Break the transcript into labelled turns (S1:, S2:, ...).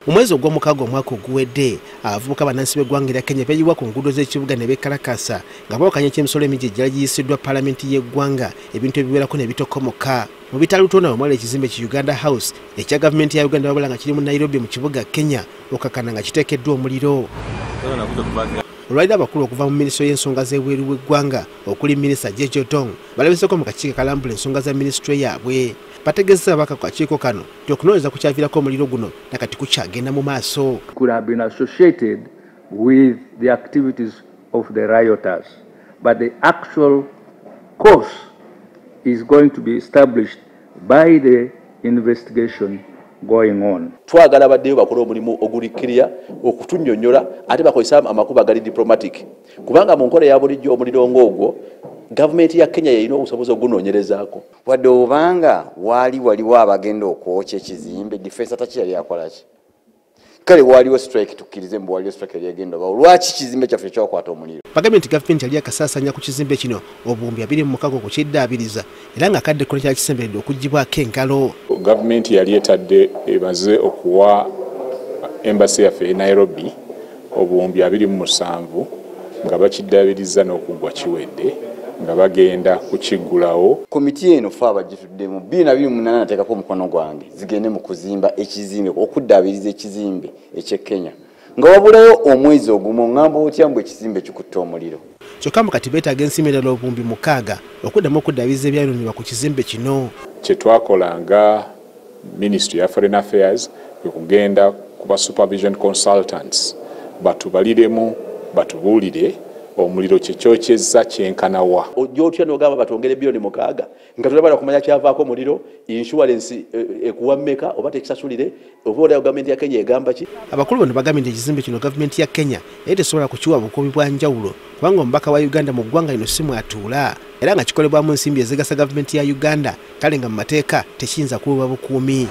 S1: Mu mwezi ogw'omukaaga omwaka oguwedde, abavubuka bannansi b'eggwanga erya Kenya beeyiwa ku nguudo z'ekibuga ne beekalakaasa nga bawakanya eky'emisolo emingi egyali giyisiddwa paalamenti y'eggwanga, ebintu ebiwerako ne bitokomoka. Mu bitalutonda omwali ekizimbe ki Uganda House ekya gavumenti ya Uganda wabula nga kiri mu Nairobi mu kibuga Kenya, okakana nga kiteekeddwa omuliro. Olwaliro abakulu okuva mu minisitule y'ensonga z'ebweru w'eggwanga okuli Minisita Jeje Odong balabiseko mu kakiiko akalambula ensonga za minisitule yaabwe. Bategeezezza ababaka ku kakiiko kano nti okunoonyereza ku kyaviirako omuliro guno nakati kukyagenda mu maaso.
S2: Could have been associated with the activities of the rioters, but the actual cause is going to be established by the investigation going on.
S3: Twagala baddeyo bakole omulimu ogulikkirira okutunnyonnyola, ate bakozesa amakubo agali diplomatic, kubanga mu nkola ya bulijjo omuliro ng'ogwo gavumenti ya Kenya yeyina obusobozi ogunoonyerezaako.
S4: Wadde obanga waali waliwo abagenda okwokya ekizimbe, defense attaché yali akola ki? Kale waliwo strike, tukkirize mbu waliwo strike yali egenda oba lwaki kizimbe kyaffe kyakwata omuliro?
S1: Bagambye nti gavumenti yali yakasaasaanya ku kizimbe kino obuwumbi 26 okukiddaabiriza, era nga akadde kkono kyakisemberedde okuggyibwako engalo.
S5: Gavumenti yali etadde emaze okuwa embassy yaffe e Nairobi obuwumbi 27 nga bakiddaabiriza n'okuggwa kiwedde, nga bagenda kukiggulawo.
S4: Komiti eno fe abagituddemu 2028 nateekako omukono gwange zigende mu kuzimba ekizimbe, okuddaabiriza ekizimbe eky'e Kenya, nga wabulayo omwezi ogumu. Ŋŋamba otya mbu ekizimbe kikutte omuliro?
S1: Kyokka mu kati beetaaga ensimbi endala obuwumbi 6 okuddamu okuddaabiriza ebyayonoonebwa ku kizimbe kino.
S5: Kye twakola nga Ministry ya Foreign Affairs kwe kugenda ku ba supervision consultants batubaliremu, batubuulire omuliro kyekyokyezza kyenkana wa.
S3: Ojja otya n'ogamba batwongere biliyoni 6 nga tolabala kumanya kyavaako omuliro, insurance ekuwa mmeka oba tekisasulire, oba olaba gavumenti ya Kenya egamba ki?
S1: Abakulu bano bagambye nti ekizimbe kino gavumenti ya Kenya yali tesobola kukiwa bukuumi bwa njawulo, kubanga omubaka wa Uganda mu ggwanga lino si mwatuula, era nga kikolebwamu ensimbi ezigasa gavumenti ya Uganda, kale nga mu mateeka tekiyinza kuweebwa bukuumi.